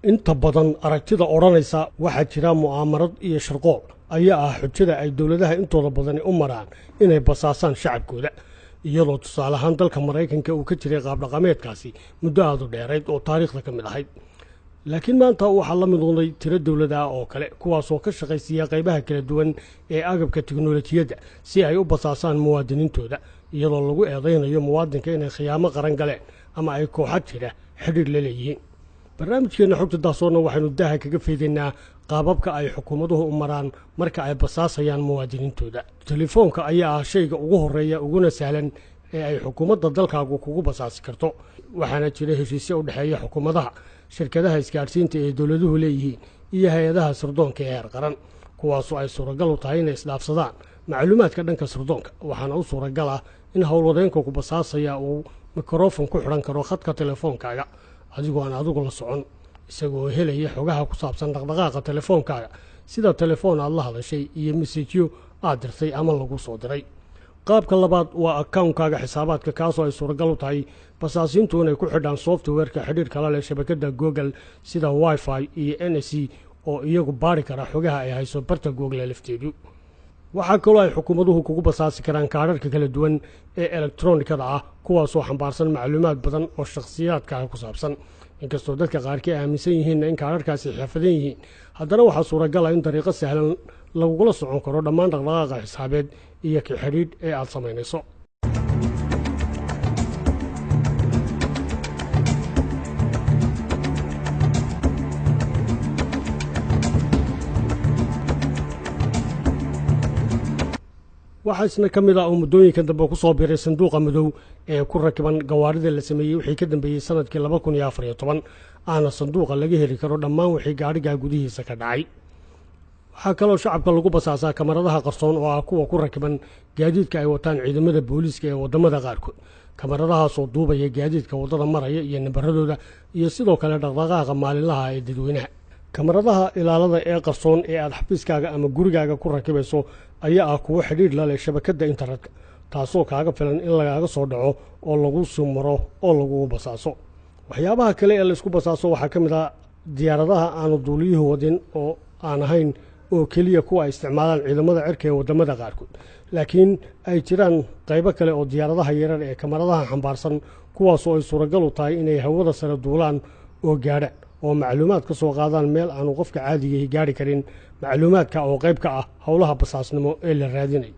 Inta badan aragtida odhanaysa waxaa jira mu'aamarad iyo sharqool ayaa ah xujada ay dowladaha intooda badani u maraan inay basaasaan shacabkooda, iyadoo tusaale ahaan dalka Maraykanka uu ka jiray qaabdhaqameedkaasi muddo aad u dheerayd oo taariikhda ka mid ahayd. Laakiin maanta waxaa la midnoqday tiro dowlada ah oo kale, kuwaasoo ka shaqaysiiya qaybaha kala duwan ee agabka tiknolojiyadda si ay u basaasaan muwaadiniintooda, iyadoo lagu eedaynayo muwaadinka inay khiyaamo qaran galeen ama ay kooxa jira xidhiir la leeyihiin. Barnaamijkeenna Xogta Dahsoonna waxaynu daaha kaga faydaynaa qaababka ay xukuumaduhu u maraan marka ay basaasayaan muwaadiniintooda. Telefoonka ayaa ah shayga ugu horreeya uguna sahlan ee ay xukuumadda dalkaagu kugu basaasi karto, waxaana jira heshiisyo u dhexeeya xukuumadaha, shirkadaha isgaadhsiinta ee dowladuhu leeyihiin iyo hay-adaha sirdoonka ee heer qaran, kuwaasoo ay suuragal u tahay inay isdhaafsadaan macluumaadka dhanka sirdoonka. Waxaana u suuragal ah in howlwadeenka ku basaasaya uu mikrofon ku xidhan karo khadka telefoonkaaga adigoo aan adigu la socon, isagoo helaya xogaha ku saabsan dhaqdhaqaaqa telefoonkaaga, sida telefoon aad la hadashay iyo mesejyo aad dirtay ama lagu soo diray. Qaabka labaad waa akawnkaaga xisaabaadka, kaasoo ay suuragal u tahay basaasiintu inay ku xidhaan softwareka xidhiir kala leh shabakadda Google sida WiFi iyo NSC, oo iyagu baari kara xogaha ay hayso barta Google lafteedu. Waxaa kaloo ay xukuumaduhu kugu basaasi karaan kaadharka kala duwan ee elektronikada ah, kuwaasoo xambaarsan macluumaad badan oo shakhsiyaadkaaga ku saabsan. Inkastoo dadka qaarkii aaminsan yihiinna in kaadharkaasi xafadan yihiin, haddana waxaa suuragala in dariiqo sahlan lagugula socon karo dhammaan dhaqdhaqaaqa xisaabeed iyo ka xidhiidh ee aad samaynayso. Waxaa isna ka mid ah oo muddooyinkan dambe ku soo biray sanduuqa madow ee ku rakiban gawaarida la sameeyey wixii ka dambeeyey sanadkii 2014, ahna sanduuqa laga heli karo dhammaan wixii gaadhigaa gudihiisa ka dhacay. Waxaa kaloo shacabka lagu basaasaa kamaradaha qarsoon oo ah kuwa ku rakiban gaadiidka ay wataan ciidamada booliiska ee waddamada qaarkood, kamaradahaasoo duubaya gaadiidka waddada maraya iyo nambaradooda iyo sidoo kale dhaqdhaqaaqa maalinlaha ee dadweynaha. Kamaradaha ilaalada ee qarsoon ee aad xafiiskaaga ama gurigaaga ku rakibayso ayaa ah kuwo xidhiidh la leh shabakadda internetka, taasoo kaaga filan in lagaaga soo dhaco oo lagu sumaro oo lagugu basaaso. Waxyaabaha kale ee laysku basaaso waxaa ka mid ah diyaaradaha aanu duuliyuhu wadin oo aan ahayn oo keliya kuwa ay isticmaalaan ciidamada cirka ee waddamada qaarkood, laakiin ay jiraan qaybo kale oo diyaaradaha yarar ee kamaradaha xambaarsan, kuwaasoo ay suuragal u tahay inay hawada sare duulaan oo gaadhaan oo macluumaad ka soo qaadaan meel aanu qofka caadigahi gaadhi karin, macluumaadka oo qayb ka ah howlaha basaasnimo ee la raadinayo.